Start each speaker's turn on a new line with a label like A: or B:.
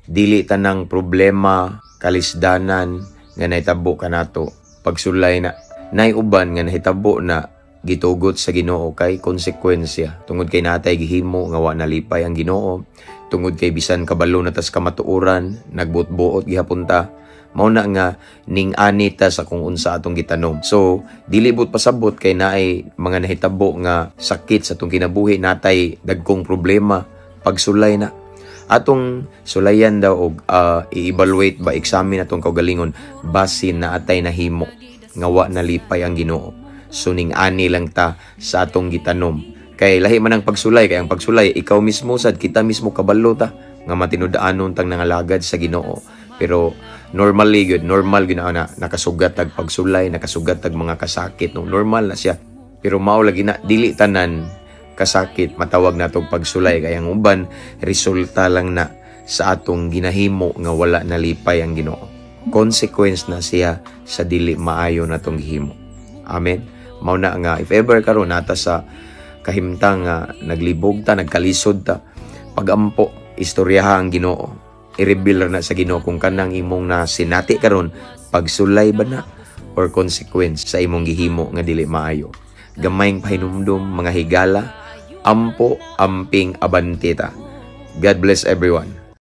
A: Dili tanang problema, kalisdanan nga nahitabo kanato pagsulay na. Nay uban nga nahitabo na gitugot sa Ginoo kay konsekwensya tungod kay natay gihimo nga wa nalipay ang Ginoo, tungod kay bisan kabalo na tas kamatuoran, nagbuot-buot gihapon ta. Mao na nga ning ani ta sa kung unsa atong gitanom. So dili but pasabot kay naay mga nahitabo nga sakit sa atong kinabuhi, natay dagkong problema, pagsulay na. Atong sulayan daw og i-evaluate ba, examine atong kaugalingon, basin na atay nahimo nga wa nalipay ang Ginoo. So ning ani lang ta sa atong gitanom. Kay lahi man ang pagsulay, kay ang pagsulay, ikaw mismo sad, kita mismo, kabalo ta nga matinud-anon tang nangalagad sa Ginoo. Pero normally gyud, normal gyud na nakasugat tag pagsulay, nakasugat tag mga kasakit, no? Normal na siya. Pero mao lagi na, dili tanan kasakit matawag natong pagsulay, kay ang uban resulta lang na sa atong ginahimo nga wala nalipay ang Ginoo. Consequence na siya sa dili maayo natong gihimo. Amen. Mao na nga if ever karon nata sa kahimtang nga naglibog ta, nagkalisod ta, pagampo, istoryaha ang Ginoo. I-reveal na sa Ginoo kung kanang imong na sinati karon, pagsulay ba na or consequence sa imong gihimo nga dili maayo. Gamayng pahinumdum, mga higala, ampo, amping, abante ta. God bless everyone.